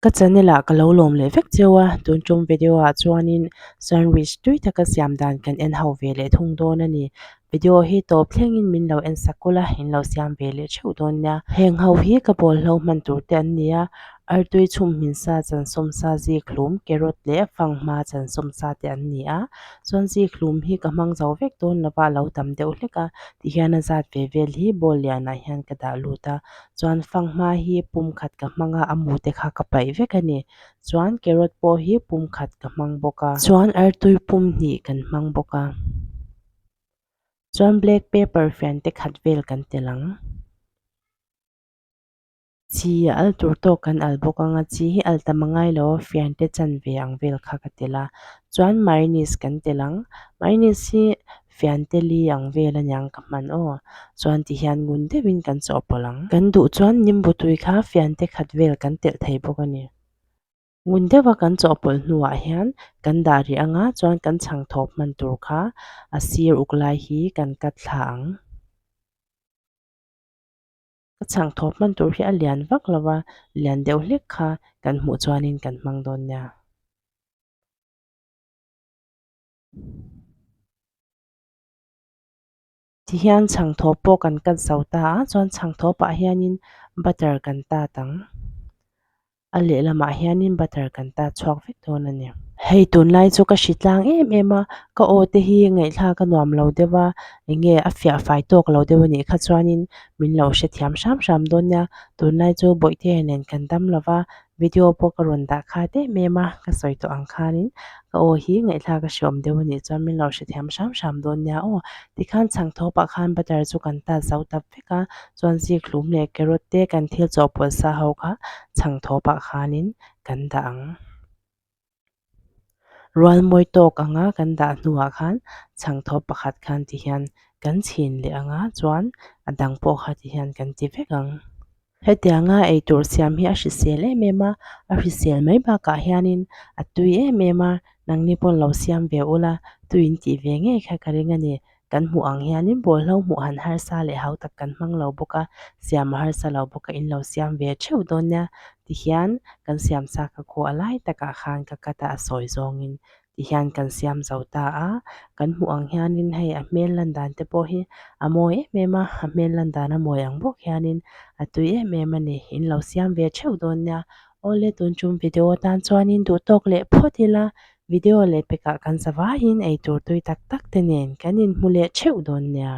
Ka channel ah ka lo lawm leh vek cheu a, tun tum video ah chuanin sandwich tui taka siam dan kan en ho ve leh thung dawn a ni. Video hi tawp thlengin min lo en sak ula, in lo siam ve leh theuh dawn nia. Heng ho hi ka bawlhlo hman tur te an ni a, artui chhum hmin sa chan sawm sa zik hlum, carrot leh fanghma chan sawm sa te an ni a. Chuan zik hlum hi ka hmang zo vek dawn lova a lo tam deuh hlek a, tihian a zat ve vel hi bowl lianah hian ka dah lut a. Chuan fanghma hi pum khat ka hmang a, a mu te kha ka paih vek a ni. Chuan carrot pawh hi pum khat ka hmang bawk a. Chuan artui pum hnih kan hmang bawk a. Chuan black pepper fian te khat vel kan tel ang. Chi a al tur tawk kan al bawk ang a, chi hi al tam a ngai lo a, fian te chanve ang vel kha ka tel a. Chuan mayonnaise kan tel ang. Mayonnaise hi Fiante li ang vel aniang ka hman aw. Chuan ti hian ngun deuhin kan chawhpawlh ang. Kan duh chuan nimbu tui kha fiante khat vel kan telh thei bawk a ni. Ngun deuha kan chawhpawlh hnuah hian kan dah rih anga chuan kan chhang thawp hman tur kha a sir uk lai hi kan cut thla ang. Ka chhang thawp hman tur hi a lian vak lo va, lian deuh hlek kha kan hmuh chuanin kan hmang dawn nia. Tihian chhangthawp pawh kan cut zo ta a chuan chhangthawpah hianin butter kan tat ang a lehlamah hianin butter kan tat chhuak vek dawn a ni. Hei tunlai chu ka hri tlang em em a ka aw te hi ngaihthlak a nuam lo deuh a enge a fiah fai tawk lo deuh a nih kha chuanin min lo hrethiam hram hram dawn nia tunlai chu bawihtea nen kan dam lo va Video pawh ka rawn dah khat em em a, ka sawi tawh ang khanin ka aw hi ngaihthlak a hreawm deuh a nih chuan min lo hrethiam hram hram dawn nia aw. Tikhan chhang thawpah khan butter chu kan tat zo tap vek a, chuan zikhlum leh carrot te kan thil chawhpawlh sa ho kha chhang thawpah khanin kan dah ang. Rual mawi tawk anga kan dah hnuah khan chhang thawp pakhat khan ti hian kan chhin leh ang a chuan a dang pawh kha ti hian kan ti vek ang. Hetianga eitur siam hi a hrisel em em a, a hrisel mai bakah hianin a tui em em a, nangni pawn lo siam ve ula tui in tih ve ngei kha ka ring a ni. Kan hmuh ang hianin bawlhlo hmuh han harsa leh hau tak kan hmang lo bawk a, siam a harsa lo bawk a in lo siam ve theuh dawn nia tihian kan siam sa ka khaw a lai takah khan ka cut a a sawi zawngin tihian kan siam zo ta a, kan hmuh ang hianin hei a hmel lan dan te pawh hi a mawi em em a, a hmel lan dan a mawi ang bawk hianin a tui em em a ni, in lo siam ve theuh dawn nia. Awle tun tum video atan chuanin duh tawk leh phawt ila Video leh pekah kan zavaiin eitur tui tak tak te nen kan inhmu leh theuh dawn nia.